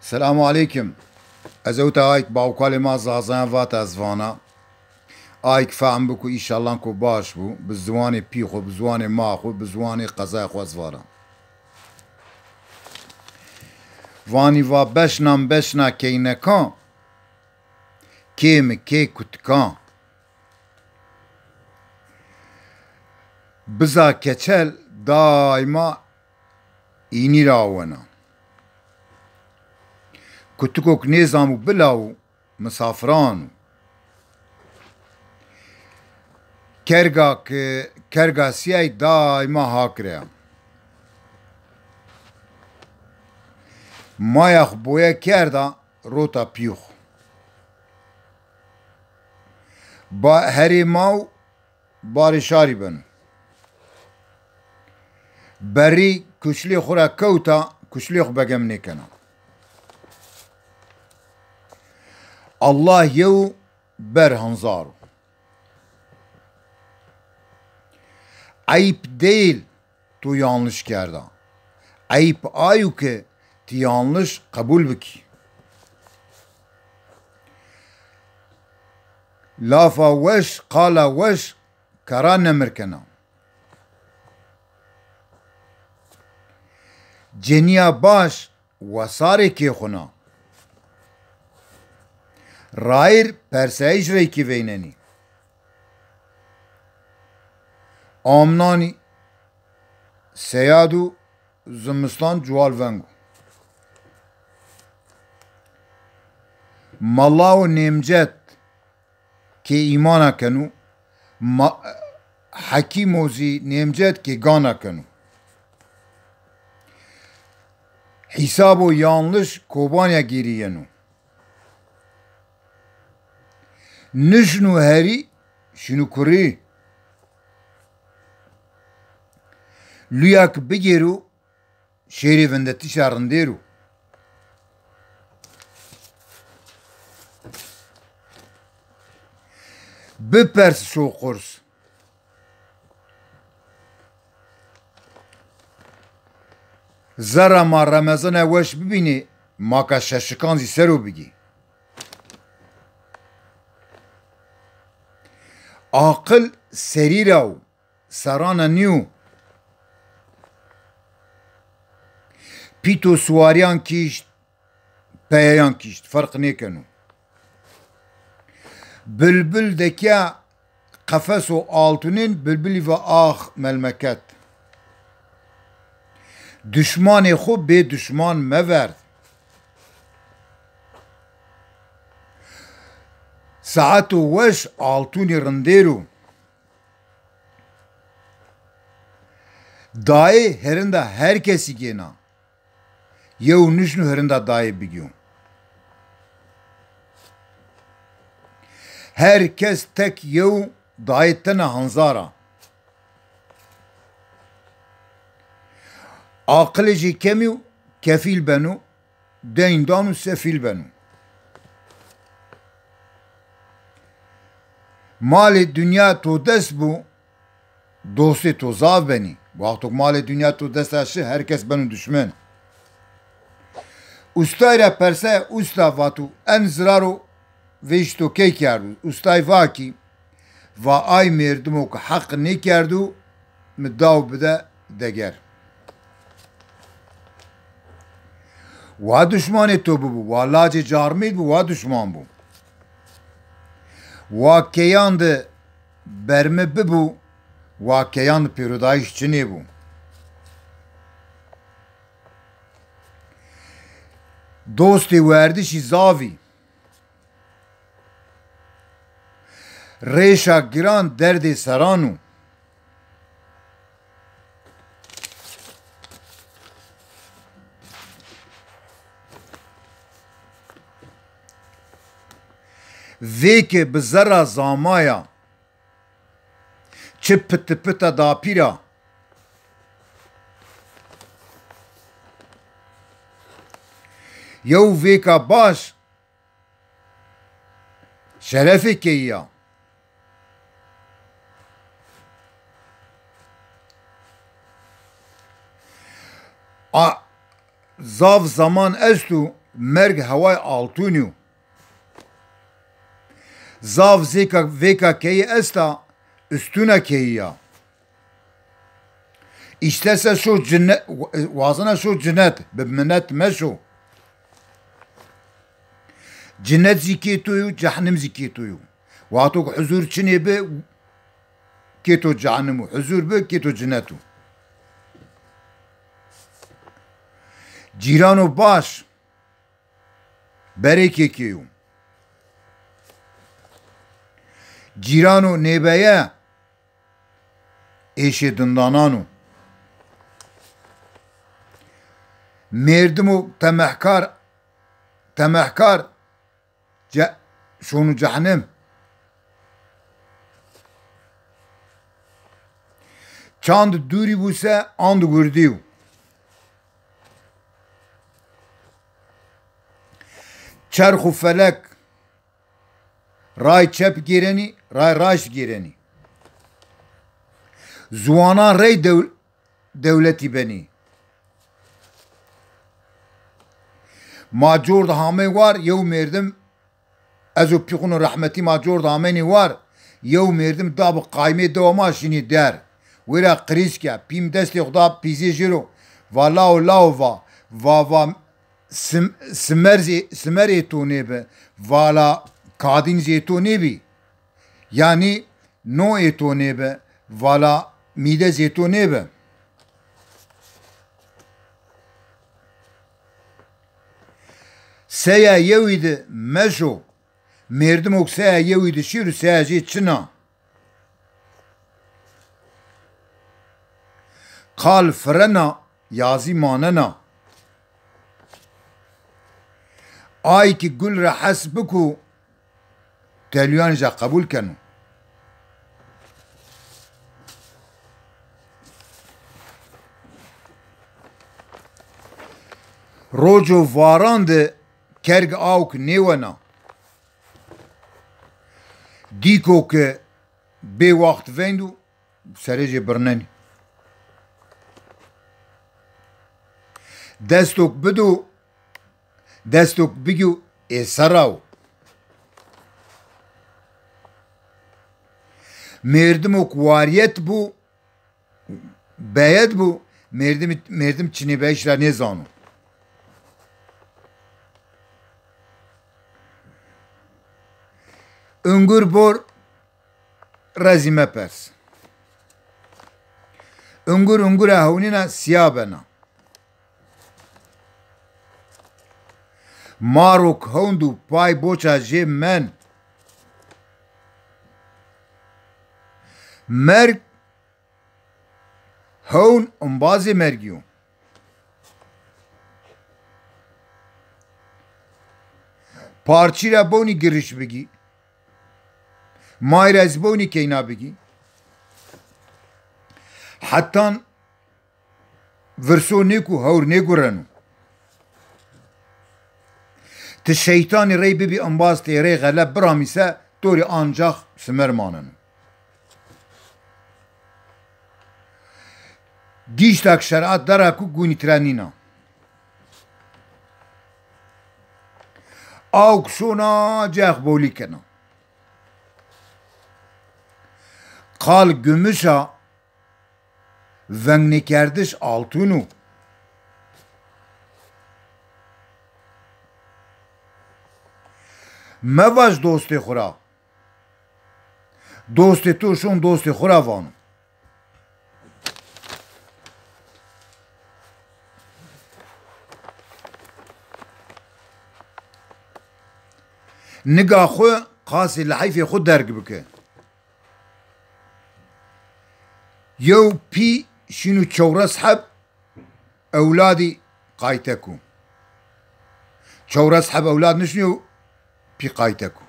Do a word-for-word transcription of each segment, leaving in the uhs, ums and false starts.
Selamu aleykum. Ez ewta ayk bawkalê ma Zazayan vat ez vana. Ayk fehm biku, înşallah ku baş bu. Bi ziwanê pî xwu, bi ziwanê ma xwu, bi ziwanê qezaya xwu ez vana. Vanî va beşnan beşna keynekan, kê mi kê kutikan. Biza keçel daima înî ra awena. Kutikok nêzamo bilawo, misafiran o. Kerga ki, kerga siyay daima hak re ya. Maya xwu boye kerda, rota pî xwu. Ba herê ma û barê şarî beno. Berrî kuşlê xwu ra kewta, kuşlê xwu begem nêkena. Allah yew, ber hanzar o. Eyb değil, tu yanlış kerda. Eyb ayo ki ti yanlış qebul bikî. Lafa weş, qala weş, kara nemir kena. Cenîya baş wesarê kê xwu na. Rayîr persayîş reyke veynenî. Amnanî seyad û zimistan cuwal veng o. Mela û nêmcet kê îmana keno, ma-, hekîmo zî nêmcet kê gana keno. Hîsabo yanlış kobanîya gêrî yeno. Nişno herî, şino kurî. Luyak bigêro, şêrê vindetişa rindêr o. Bipers şo qurs. Zerra ma Remezana weş bibînê, ma ka şeşikan zî ser o bigî. Aqil serî ra o. Serana nîyo. Pîto suwarîyan kîşt, peyeyan kîşt, ferq nêkeno. Bilbil dekîya qefeso altunên, bilbilî va ax melmeket. Duşmanê xwu bê duşman meverd. Saeto weş altunî rindêr o. Dayê herinda her kesî gêna. Yew nişno herinda dayê bigîyo. Her kes tek yew dayê tena hanzar a. Aqilê jê kemî û kefîl beno. Deyn dano sefîl beno. Malê dinya to dest bo, dostê to zaf benî. Wexto malê dinya to dest a şi, her kes beno duşmen. Ustay ra persaya, usta vato, en ziraro vêşto key kerdo? Ustay va kî, va ay mêrdimo ke heq nêkerdo, mi daw bide deger. Wa duşmanê to bibo, wa lacê carmêd bo, wa duşman bo. Wa keyan de berme bibo, wa keyan de pêrodayîş çinê bo. Dostê werdişî zaf î. Rêşa giran derdê seran o. Vê ke bi zerra zamaya, çi pitipita dapîra. Yew vêka baş, şerefê keyî ya. A, zaf zaman esto, Merg heway altûnî yo. Zaf zêka vêka keyî esta, ustûna keyî ya. Îşte se şo cine-, wazena şo cinet, bi minet meşo. Cinet zî kê to yo, cehnim zî kê to yo. Wexto ke huzur çinê bi, kê to cehennim o. Huzur bi, kê to cinet o. Cîrano baş, berê kê kê yo. Cîrano nêbeye, êşê dindanan o. Mêrdimo temehkar, temehkar ce-, şono cehennem. Çand dûrî bû se and wirdî yo. Çerx û felek ray çep gêrenî, ray raşt gêrenî. Ziwanan rey dew-, dewletî benî. Ma cor de hamey war, yew mêrdim, ez û pîxûno rehmetî ma cor de amenî war, yew mêrdim da bi qaymê dewa ma şinî der. Wêra qirîz ke, pîm destê xo da pîzê jêro, va lao lao va, va, va, sim-, simer zê-, simer ê to nêbi, vala kadîn zê to nêbî. Yanî no ê to nêbi, vala mîde zê to nêbi. Seya yewî de meşo, mêrdimok seya yewî de şêro seya jê çin a. Qal firena, yazî manena. Ay ki gul ra hes biko, telûyanê ca qebul keno. Roco varan de kerg awk nêwena. Dîko ke bê waxt veyndo, serê jê birnenî. Destok bido, destok bigîyo ê serra wo. Mêrdimok wariyet bû, beyed bû, mêrdim, mêrdim çinêbeyîş ra nêzano. Ungur bor, rezî mepers. Ungur ungura hewnîna sîya bena. Marok hewnd û pay boça jê men. Merg hewn embazê mergî yo. Parçî ra bewnî giriş bigî. May ra zî bewnî keyna bigî. Hetan virso nêko hewr nêgureno. Ti şeytanî rey bibî embaz têrey xele biramîse to rê ancax simer maneno. Gîştak şer'at dera ku gunî tira nîna. Awk şona cex bolî kena. Qal gümüş a, vengnêkerdiş altun o. Mevaj dostê xwu ra. Dostê to şon dostê xwu ra vano. Niga xwu qasê lehîfê xwu derg bike. Yew pî şîno çewres heb ewladî qaytek o. Çewres heb ewlad nişnîyo pî qaytek o.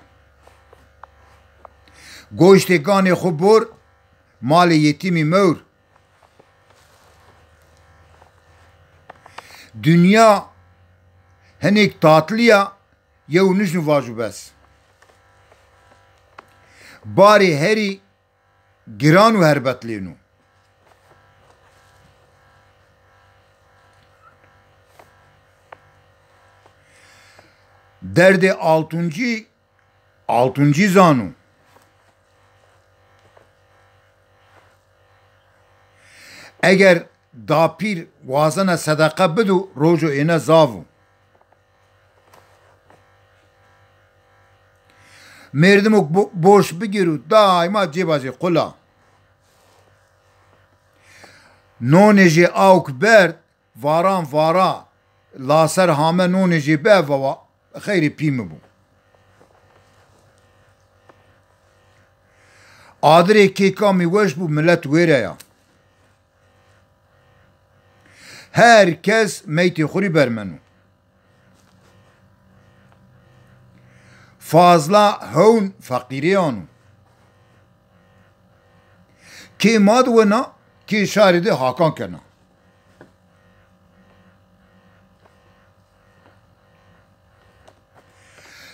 Goştê ganê xwu bor, malê yetîmî mewr. Dinya hinêk tatlî ya, yew nişno vajo bes. Barê herî giran û herbetlêno. Derdê altuncî, altuncî zano. Eger dapîr wazena sedeqe bido, rojo êne zaf o. Mêrdimo bo-, borç bigêro, daîma cêbacê qula. Nonê jê awk berd, varan vara, laser hame nonê jê be, vawa, xeyrê pî mi bo. Adirê kêka mi weş bo, milet wêre ya. Her kes meytê xwu rî bermeno. Fazla hewn feqîrî ano. Kê ma di wena, kê şarî di hakan kena.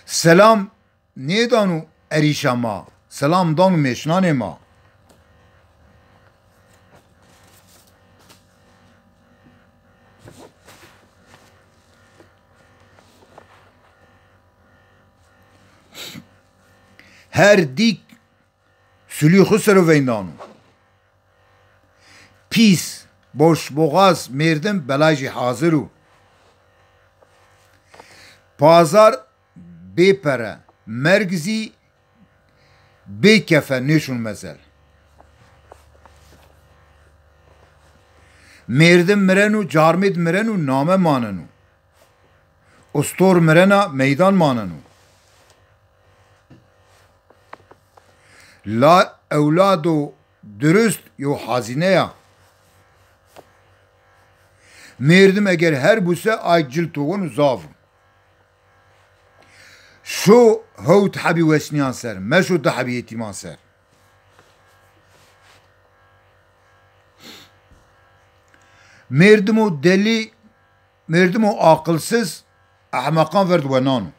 Selam nêdano erîşa ma, selam dano mêşnanê ma. Her dîk sulî xwu ser o veyndano. Pîs, boşboxaz mêrdim belay jî hazir o. Pazar bê pere, merg zî bê kefe nêşon mezel. Mêrdim mireno, carmêd mireno, name maneno. Ustor mirena, meydan maneno. La ewlado durust yew hazîne ya. Mêrdim eger her buse, ay cil toweno zaf o. Şo hewt hebî wesnîyan ser, meşo di hebî yetîman ser. Mêrdimo delî, mêrdimo aqilsiz, ehmeqan ver di wenan o.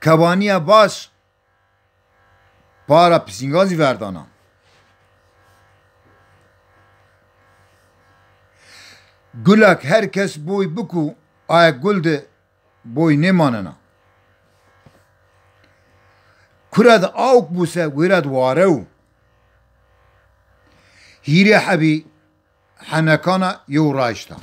Kebanîya baş para pisîngan zî verdana. Gulek her kes boy biko, aye gul di boy nêmanena. Kure di awk buse, wêre di ware o. Hîrê hebî henekana yew raşta.